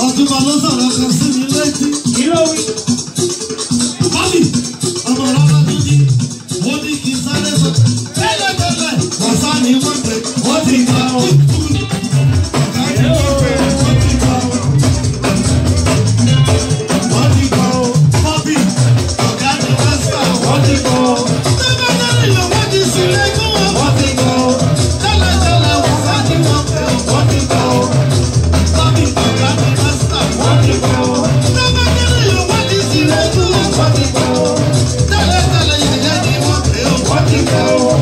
Ọ̀túnba ló sọ̀rọ̀ kan sí mi létí. Kí ló wí? Bábì, ọmọ ọlọ́lá tó ní, ó ní kí n sáré sọ. Tẹ́lẹ̀tẹ́lẹ̀, ọ̀sán ni wọ́n pè, wọ́n ti gbà ó. Ọ̀gá ni wọ́n pè, wọ́n ti gbà ó. Wọ́n ti gbà ó. Bábì, ọ̀gá ni wọ́n sà, wọ́n ti gbà ó. Tẹ́lẹ̀tẹ́lẹ̀ yóò wọ́n ti sùn lẹ́kún wọn. Wọ́n ti gbà ó. Tẹ́lẹ̀tẹ́lẹ̀, ọ̀sán ni wọ́n pè, wọ́n ti gbà ó. Bábì, ọ̀gá ni wọ́n sà, wọ́n ti gbà ó. Tẹ́lẹ̀tẹ́lẹ̀ yóò wọ́n ti sùn lẹ́kún wọn. Wọ́n ti gbà ó. Tẹ́lẹ̀tẹ́lẹ̀ yẹ̀yẹ́ ni wọ́n pè ó. Wọ́n ti gbà ó.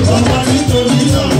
Bàbá nítorí ọ̀rọ̀ rẹ̀.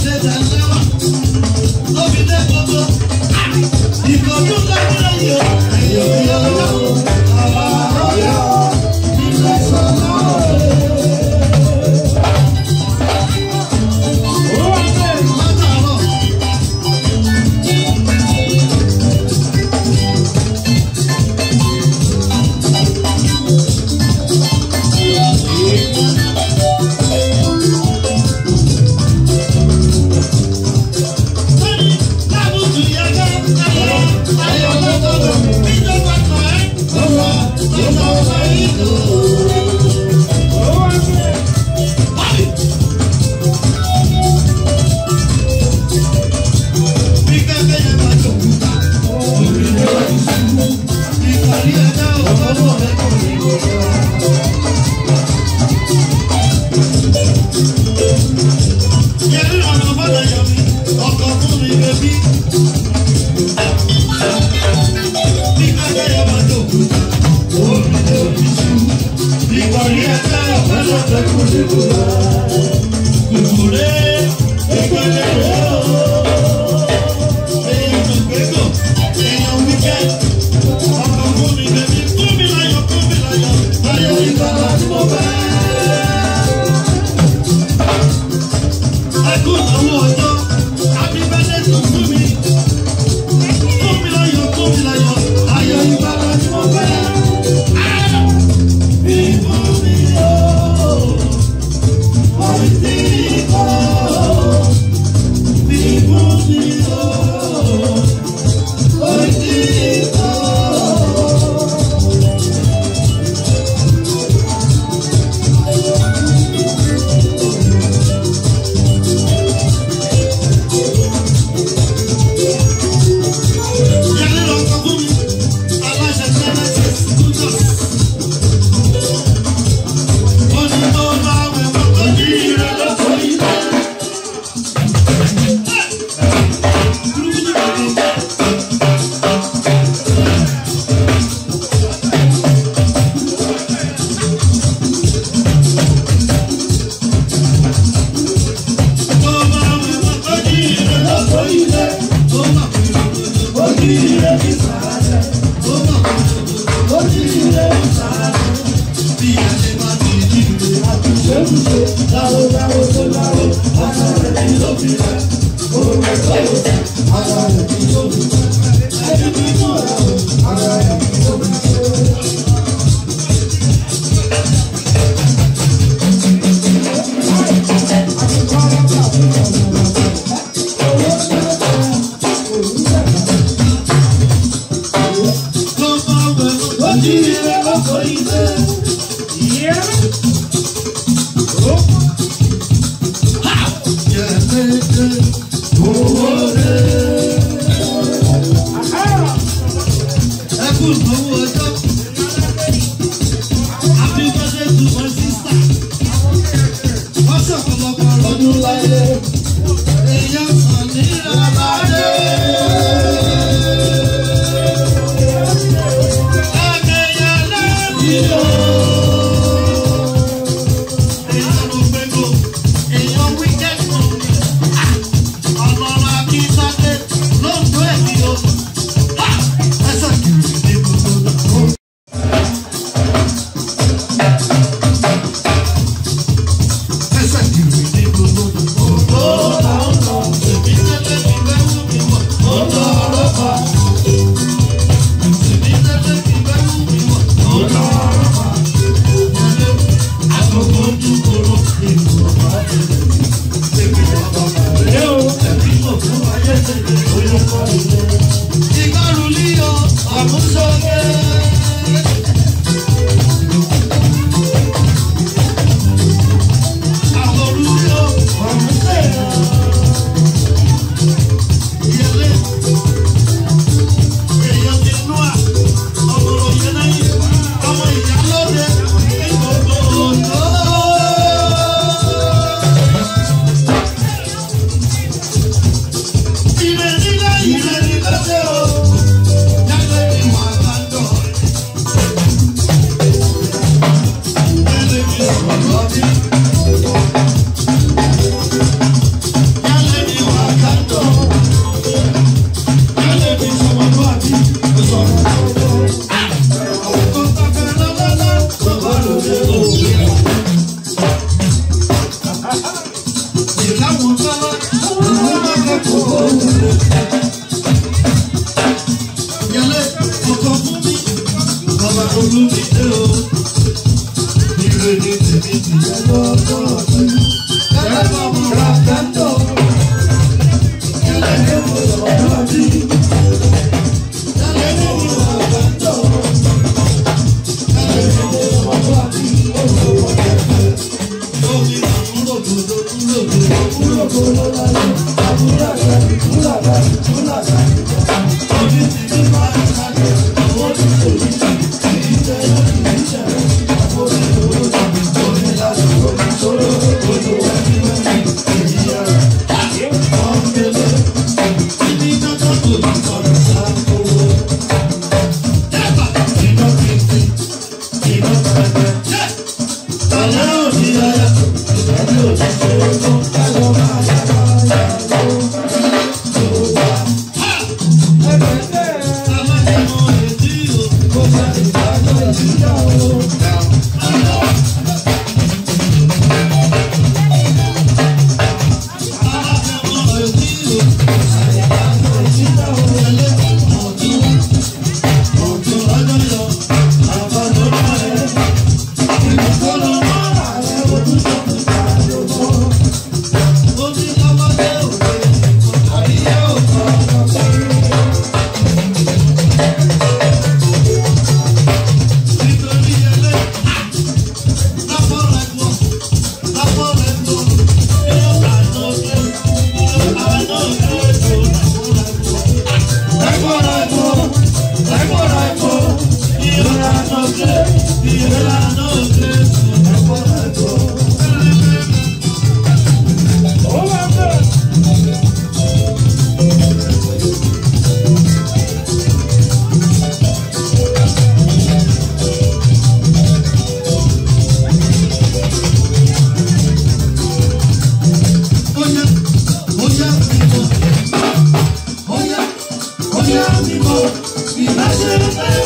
dé tẹ̀lẹ́wà, tó fi dé gbogbo. Ìkọ̀tún lábúlé yìí o, ẹ̀yọ̀ yọ̀ àwa ọ̀yọ́ ilé sọ̀rọ̀. Látàárọ̀. Ọkọ̀ fún mi bẹ́bí. Happy birthday to Fúnmi. Fúnmiláyọ̀, Fúnmiláyọ̀, ayọ̀ ìgbàlà tí mo fẹ́. Bí fún mi o, orí tí kò. Bí fún mi o, orí tí kò. Yẹlé lọ sọ fún mi, aláṣẹ Genesis Studios. Ó ní tó bá wẹ̀wọ̀n tó ní ìrẹ̀ lọ́kọ̀ọ́ yìí. Tó bá wẹ̀wọ̀n tó ní ìrẹ̀ lọ́kọ̀ọ́ yìí. Tó bá wẹ̀wọ̀n tó ní ìrẹ̀ ní sàárẹ̀. Tó bá wẹ̀wọ̀n tó ní ìrẹ̀ ní sàárẹ̀. Bí a ṣe máa ti jí ìrẹ̀ àtúnṣe láwo láwo tó láwo, ara rẹ̀ ní ló fi rẹ̀. Òwe tó lò sí, ara rẹ̀ ní ló fi rẹ̀. Ẹni bí mú ra o, ara rẹ̀ ní ló fi rẹ̀. Tó bá wẹ̀wọ̀n tó ní ìrẹ̀ lọ́kọ̀ọ́ ilé. Yẹ̀mẹ́tẹ́ owó dé. Yẹlé ọkọ̀ fún mi, bàbá olúmídé o. Ire ni tèmi tìyẹ lọ́jọ́ ọdún. Yẹlé bàbá rà kẹ́ńtọ̀. Yẹlé bàbá rà bí. Yẹlé bàbá rà kẹ́ńtọ̀. Yẹlé bàbá rà bí. Omi àbúrò gbòdò kúrò gbòdò kúrò gbòdò láyé. Àbúrò àgbàdì kúrò àgbàdì kúrò àgbàdì. Omi ti ní máa ń sáré. Owó ti tòlí tì. Kì í jẹ́ lórí ìṣẹ́. Àbórí owó ti omi láti omi sóró. Odò wẹ́bí wẹ́bí. Èyí yára. Ọ̀gbẹ́lẹ̀. Ibi dandan kò ní sọ̀rọ̀ sáfowó. Dẹ́gbà. Iná kìkì. Iná pẹpẹ. Tàlẹ́ òní ayá. Ìdájọ́ òní ṣe é tó. Kájọ máa yára yára. Tó bá. Alájẹmọ èdè o. Kó bá ìdájọ́ ìdíjà o. Alájẹmọ èdè o. Ìdájọ́ ìdíjà o. Ẹlẹ́kùn ọ̀tún. Ọ̀tún lọ́jọ́ yọ. Àbá ló bá ẹ. Oya, oya mímọ́, oya, oya mímọ́, ìbáṣe fẹ́.